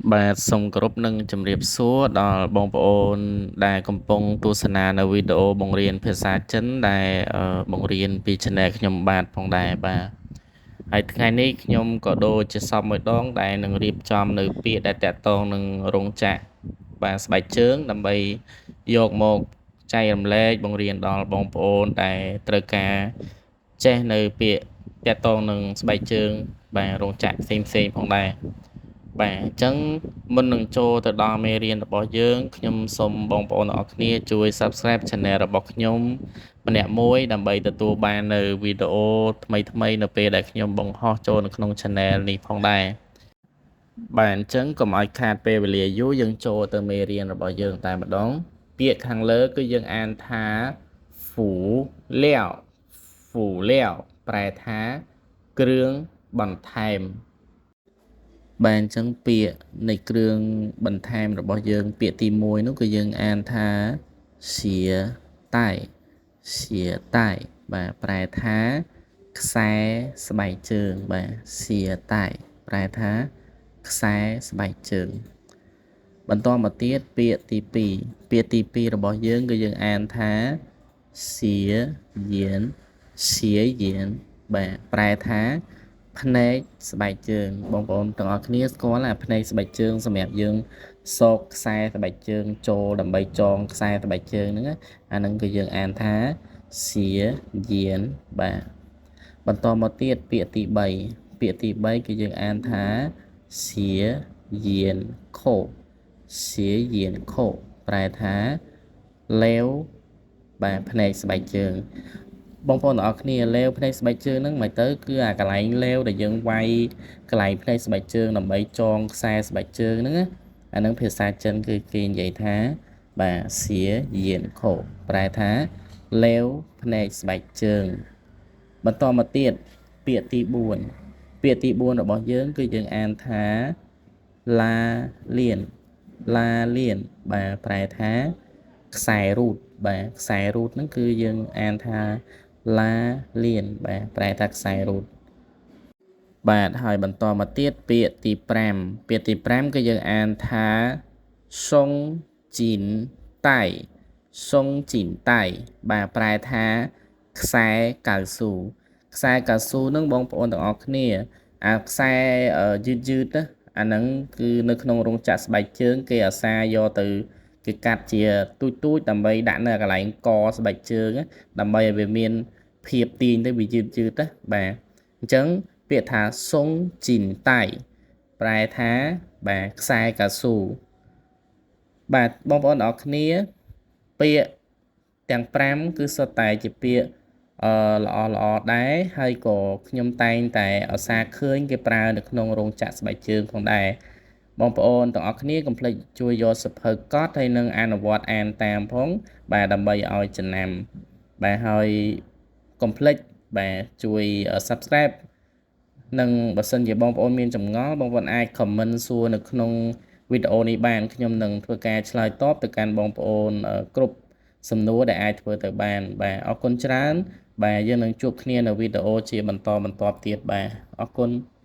បាទសូមគោរពនិងជម្រាបសួរដល់បងប្អូនដែលកំពុងទស្សនានៅវីដេអូបង្រៀនភាសាចិនដែលបង្រៀនពី Channel ខ្ញុំបាទផងដែរបាទហើយថ្ងៃនេះខ្ញុំក៏ដូចជាសពមួយដងដែលនឹងរៀបចំនៅពាក្យដែលតាក់ទងនឹងរោងចក្របាទស្បែកជើងដើម្បីយកមកចែករំលែកបង្រៀនដល់បងប្អូនដែលត្រូវការចេះនៅពាក្យតាក់ទងនឹងស្បែកជើងបាទរោងចក្រផ្សេងៗផងដែរបាទអញ្ចឹងមុននឹងចូលទៅដល់មេរៀនរបស់យើងខ្ញុំសូមបងប្អូនទាំងអស់គ្នាជួយ Subscribe Channel របស់ខ្ញុំម្នាក់មួយដើម្បីទទួលបាននៅវីដេអូថ្មីៗនៅពេលដែលខ្ញុំបង្ហោះចូលនៅក្នុង Channel នេះផងដែរបាទអញ្ចឹងកុំឲ្យខាតពេលវេលាយូរយើងចូលទៅមេរៀនរបស់យើងតែម្ដងពាក្យខាងលើគឺយើងអានថាហ្វូលាវហ្វូលាវប្រែថាគ្រឿងបន្ថែមបាទអញ្ចឹងពាក្យនៃគ្រឿងបន្ថែមរបស់យើងពាក្យទី1នោះគឺយើងអានថាសៀតៃសៀតៃបាទប្រែថាខ្សែស្បែកជើងបាទសៀតៃប្រែថាខ្សែស្បែកជើងបន្តមកទៀតពាក្យទី2ពាក្យទី2របស់យើងគឺយើងអានថាសៀយានសៀយានបាទប្រែថាភ្នែកស្បែកជើងបងប្អូនទាំងអស់គ្នាស្គាល់អាភ្នែកស្បែកជើងសម្រាប់យើងសោកខ្សែស្បែកជើងចូលដើម្បីចងខ្សែស្បែកជើងហ្នឹងអាហ្នឹងគឺយើងអានថាសៀយានបាទបន្តមកទៀតពាក្យទី3ពាក្យទី3គឺយើងអានថាសៀយានខោសៀយានខោប្រែថាលាវបាទភ្នែកស្បែកជើងបងប្អូនទាំងអស់គ្នាលាវភ្នែកស្បែកជើងហ្នឹងមកទៅគឺអាកន្លែងលាវដែលយើងវាយកន្លែងភ្នែកស្បែកជើងដើម្បីចងខ្សែស្បែកជើងហ្នឹងណាអាហ្នឹងភាសាចិនគឺគេនិយាយថាបាទសៀយានខោប្រែថាលាវភ្នែកស្បែកជើងបន្តមកទៀតពាក្យទី4ពាក្យទី4របស់យើងគឺយើងអានថាឡាលៀនឡាលៀនបាទប្រែថាខ្សែរូតបាទខ្សែរូតហ្នឹងគឺយើងអានថាឡាលៀនបាទប្រែថាខ្សែរូតបាទហើយបន្តមកទៀតពាក្យទី5ពាក្យទី5គឺយើងអានថាសុងជីនតៃសុងជីនតៃបាទប្រែថាខ្សែកៅស៊ូខ្សែកៅស៊ូហ្នឹងបងប្អូនទាំងអស់គ្នាអាខ្សែយឺតយឺតណាអាហ្នឹងគឺនៅក្នុងរោងចក្រស្បែកជើងគេអាសាយកទៅគេកាត់ជាទូចទូចដើម្បីដាក់នៅកន្លែងកស្បែកជើងដើម្បីឲ្យវាមានភាពទាញទៅវាយឺតយឺតណាបាទអញ្ចឹងពាក្យថាសុងជីនតៃប្រែថាបាទខ្សែកៅស៊ូបាទបងប្អូនអរគ្នាពាក្យទាំង5គឺសុទ្ធតែជាពាក្យល្អល្អដែរហើយក៏ខ្ញុំតែងតែឧស្សាហ៍ឃើញគេប្រើនៅក្នុងរោងចក្រស្បែកជើងផងដែរបងប្អូនទាំងអស់គ្នាកុំភ្លេចជួយយកសៀវភៅកត់ហើយនឹងអនុវត្តអានតាមផងបាទដើម្បីឲ្យចំណាំបាទហើយកុំភ្លេចបាទជួយ Subscribe និងបើសិនជាបងប្អូនមានចម្ងល់បងប្អូនអាច comment សួរនៅក្នុងវីដេអូនេះបានខ្ញុំនឹងធ្វើការឆ្លើយតបទៅកាន់បងប្អូនគ្រប់សំណួរដែលអាចធ្វើទៅបានបាទអរគុណច្រើនបាទយើងនឹងជួបគ្នានៅវីដេអូជាបន្តបន្ទាប់ទៀតបាទអរគុណ។